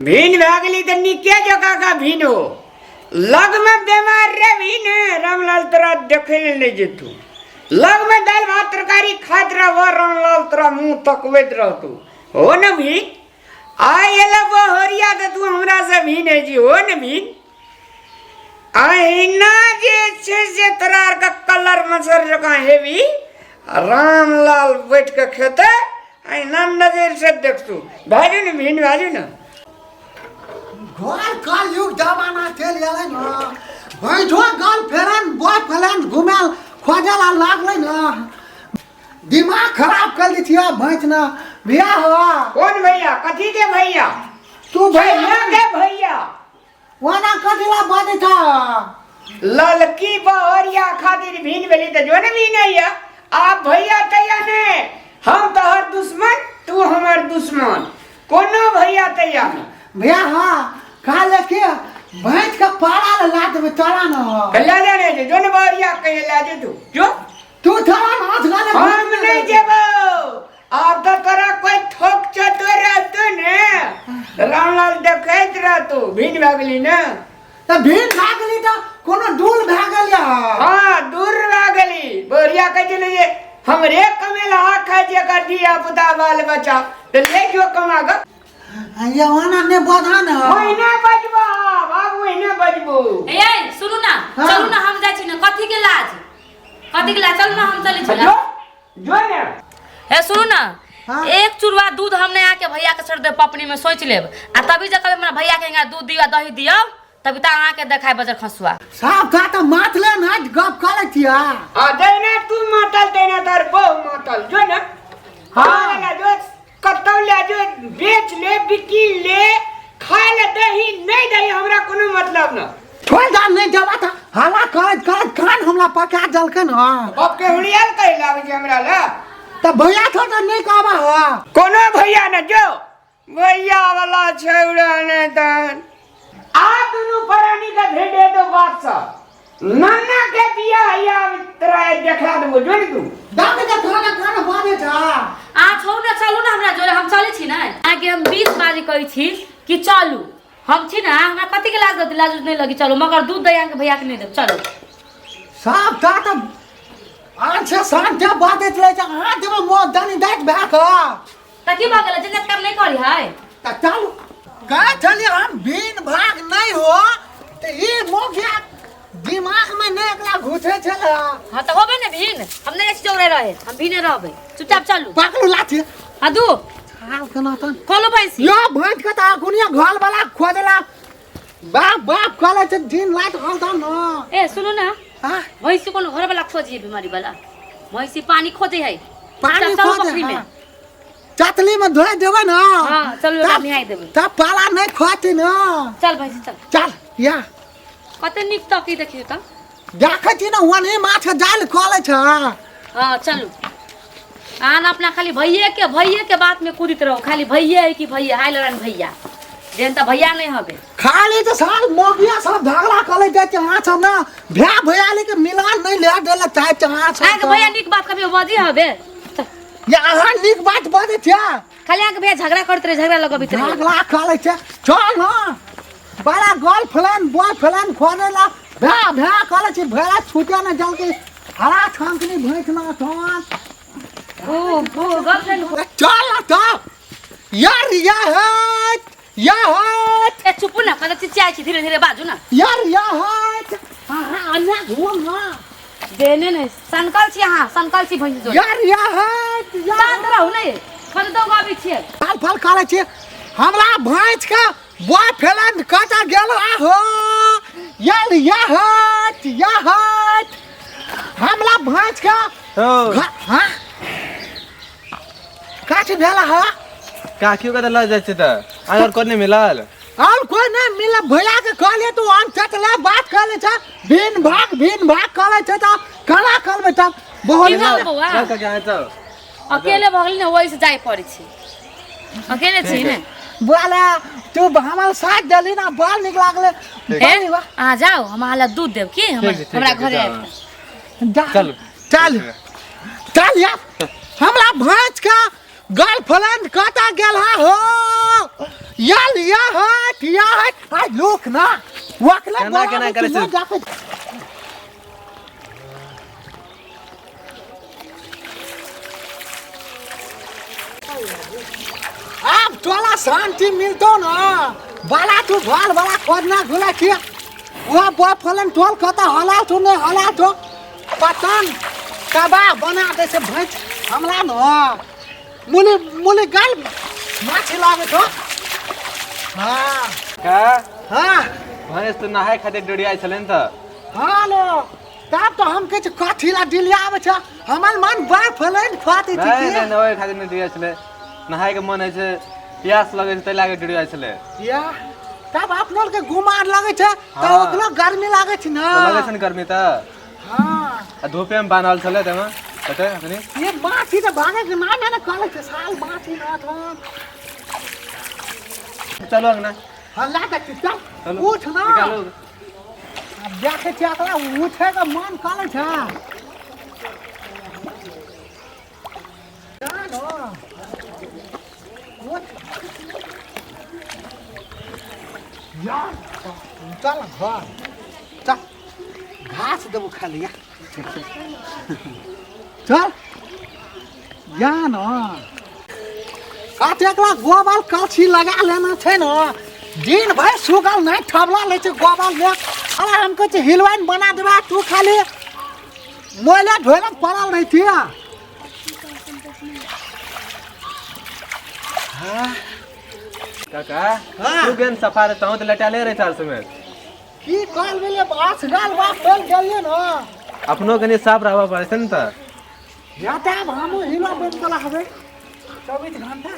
भिन भए गेली तऽ नीके जकाँ का भिन हो। लगमे बेमार रे भी ने रामलाल, तोरा देखै लए नहि जेतू। लगमे दालि भात तरकारी खाइत रहबो रामलाल, तोरा मुँह तकबैत रहतू हो ने भिन। आइ एलै बहरिया तऽ तू हमरा से भिन होइ छी हो ने भिन। अहिना जे छै से तोरा आरके कलर मच्छर जकाँ हेबी, रामलाल बैठ कऽ खेतै अहिना नजर से देखतू। भए जो ने भिन, भए जो ने। घर कल युग जमाना चलि गेलै ने, भैंसो गर्लफ्रेंड बॉयफ्रेंड घुमायल खोजऽ ला लागलै ने, दिमाग खराब कर दै छियै भैंस ने। भैया हो। कौन भैया? कथी के भैया? तू भैया के भैया। ओना कथी ला बजै छ? ललकी बहरिया खातिर भीन भेली तऽ जो ने भीन हैया। आप भैया तैया ने, हम तोहर दुश्मन तू हमर दुश्मन, कोनो भैया तैया ने। भैया हाँ, खा ले के भैंस के पारा ला ला देबै तोरा न। ले ले ने जो ने बहरिया कहे ला जे तू जो। तू थोड़ा नाच गा ले। हम नहीं जेबो। आब तऽ तोरा कोई ठोक चतो रहतो ने रामलाल, देखैत रहतो। भिन भए गेली ने। तऽ भीड़ भए गेली तऽ कोनो दूर भए गेल या? हाँ, दूर भए गेली। बोरिया कहै छलै जे हमरे कमेला खाइ छै एकर धिया पुता बाल बच्चा, तऽ ले जो कमा कऽ। ये ओना ने बधा न। ओहिना बजबो बाबू, ओहिना बजबो। ए ए, सुनू ना। हाँ। चलू ना, हम जाइ छी ना। कथी के लाज, कथी के लाज? चलू ना, हम चलै छी। जो जो ने। हे सुनू ना। हाँ। एक चुरवा दूध हम नहीं आके भैया के छोड़ देब पपनी में, सोच लेब। आ तभी जब कभी हमरा भैया के हियाँ दूध दियो आ दही दियो, तभी तो अहाँ के देखाय बजर खसुआ। साफ का तऽ माथले ना गप करै छियै। आ जहिना तू मातल तहिना तोहर बहु मातल। जो ने। हाँ। हाँ, जो कतौ ले जो, बेच ले, बिकी ले, खाय ले दही नहीं दही, हमरा कोनो मतलब न। छोड़ दा, नहीं जबा था हला करैत करैत कान हमरा पका देलकै न। बाप के हुड़ियाल कहि लाबै छै हमरा ले। तऽ भैया थो तऽ नहीं कहबा हो। कोनो भैया न, जो भैया वाला छौड़ा ने तन। आ दुनू प्राणी के भेटे दो बात सब। नन्ना के बियाह हैया तोरा देखा देबो, जो ने तू। दादी के खाना खाना बाजे छ। अहाँ छोड़ू ना, चलू ना हमरा जोरे, हम चलै छी ने। अहाँके हम 20 बारी कहै छी कि चलू, हम छी ने। हमरा कथी के लाज लगतै? लाज उज नहि लगी, चलू। मगर दूध दही अहाँके भैयाके नहि देब, चलू। साफ ता तऽ आन से शान से बाजैत रहै छै, अहाँ देबै मोह दनी दैत भए कऽ। तऽ की भऽ गेलै? जिन्नत काम नहि करी है। तऽ चलू कहे छलियै हम बिन भाग नहि हो तऽ ई मोगिया दिमाग में नहि एकरा घुसे छलै। हाँ तऽ होबे ने भिन, हम नहि जाइ छी चौरे रहे, हम भिने रहबै। चुपचाप चलू। पकड़ू लाठी। हाँ दू। हाल केना तन। खोलू भैंसी। यो भैंस के तऽ अखुनिया घर वाला खोजला बाप बाप कहले छै दिन रात हरदम न। ए सुनू ना। हाँ? भैंसी कोनो घर वाला खोजिए? बीमारी वाला भैंसी पानी खोजे है। पानी चलू खोजे, पोखरी में। हाँ। चतली में धोए देबै ना। हाँ, चलू, एकरा निहाय देबै। तब पाला नहीं खोती ना। चल भैंसी चल। चल या। कते नीक तकी देखियो त। देखै छी ने ओनही माछ के जाल खोले छ। हाँ चलू। आन अपना खाली भैये के बात में कूदित रहो, खाली भैये है कि भैया हाय लड़न भैया जेन त भैया नहीं हबे। खाली तो साल मोगिया सब झगड़ा करे जाय छै अहाँ सब ना, भैया भैयाली के मिलान नहीं ले देला चाहे छै अहाँ सब। अहाँके भैया नीक बात कभी बजी हबे? या अहाँ नीक बात बजै छियै? खाली अहाँके भैया झगड़ा करैत रहे, झगड़ा लगबैत रहे। झगड़ा करे छै। चल न बड़ा गर्लफ्रेंड बॉयफ्रेंड खोजे ला भैया भैया करे छै, भैया छूटे न जल के हरा छांकनी भैंस ना छान। ओ ओ गर्लफ्रेंड। चल न तब यार या हट या हट। ए चुप ना, कते चिचियाइ छी, धीरे धीरे बाजू ना। यार या हट, अहाँ अन्ना घूम ना। देने ने सनकल छी अहाँ, सनकल छी भैंस जोड़े। यार या हट या। शांत रहू ने, कते दौगाबै छियै? फल फल करे छी। हमरा भैंस के बॉयफ्रेंड कतऽ गेल हो? यार या हट या हट, हमरा भैंस के हो। हाँ काची भेल हा? काकियो के तऽ लऽ जाइ छै तऽ आर कोई नहि मिलल? और कोई नहीं मिलल। भैया के कहलिए तू हम चचला बात कर ले छ, भिन भाग भिन भाग करे छ त केना करबै तब? बहुत की भेल बौआ? चल काकी, अहाँ चल। अकेले भऽ गेली ने, ओहि से जाय पड़ै छै, अकेले छी ने। बोले तू हमर साथ देली ना, बड़ निक लागले। ए, अहाँ जाउ, हम अहाँ लए दूध देब की ठीक छै, ठीक हमरा छै, घरे जाउ। आबि कऽ। जा। चल। चल चल यार, हमरा भैंस के गर्लफ्रेंड कतऽ गेल हा हो या लिया हट या हट आ लोक ना वकले केना केना करै छै? छै। आब तोला शांति मिलतो ना बाला तू भाल बाला खोजना घुला किया वहाँ बॉयफ्रेंड टोल कता हला तू नहीं हला तो पतन कबाब बना दे से भैंस हमला न मुली मुली गाल माछी लागे तो। हाँ। का? हाँ। भैंस तो नहाय खातिर डोरियाइ छलै ने तऽ। हाँ लो तब तो हम कहै छी कथी ला दिल्ली आबै छै हमर मन बॉयफ्रेंड खुआती छी नहि की? नहि नहि ओहि खातिर नहि डोरियाइ छलै, नहाय के मन होइ छै, प्यास लगै छै, ताहि लागे डोरियाइ छलै। या तब अपनो के गुमार लगै छै तऽ हाँ। ओकरो गर्मी लागै छै ना। तऽ लगै छै ने गर्मी तऽ। हाँ। आ धूपे मे बान्हल छलै ताहिमे कतऽ अखनी? ये माछी तऽ भागै के नाम ने कहै छै साल माछी न थन। चलू अंगना। हाँ, ला दे छी, चल। चलू। उठ ना। निकालू। आब देखै छियै एकरा उठै के मन करै छै। जा न। उठ। यार, चल घर। चल। घास देबो खाली, या। चल। जा न। कतेक ला गोबर कलछी लगा लेना छै न, दिन भरि सुगल नहि ठबला लै छै गोबर ले। अरे हम कहै छियै हिलवाइन बना देबा, तू खाली मोबाइले ढोले मे पड़ल रहै छियै। हाँ। काका, हाँ। तू केहन सफा रहै, तहूँ तऽ लटाले रहै छह समेत। की कहल गेलै, बास गाल बाप चल गेलियै न। अपनो कनि साफ रहबऽ पड़ै छै ने तऽ। या तऽ आब हमहूँ हिलवा बनि गेला हबै 24 घंटा।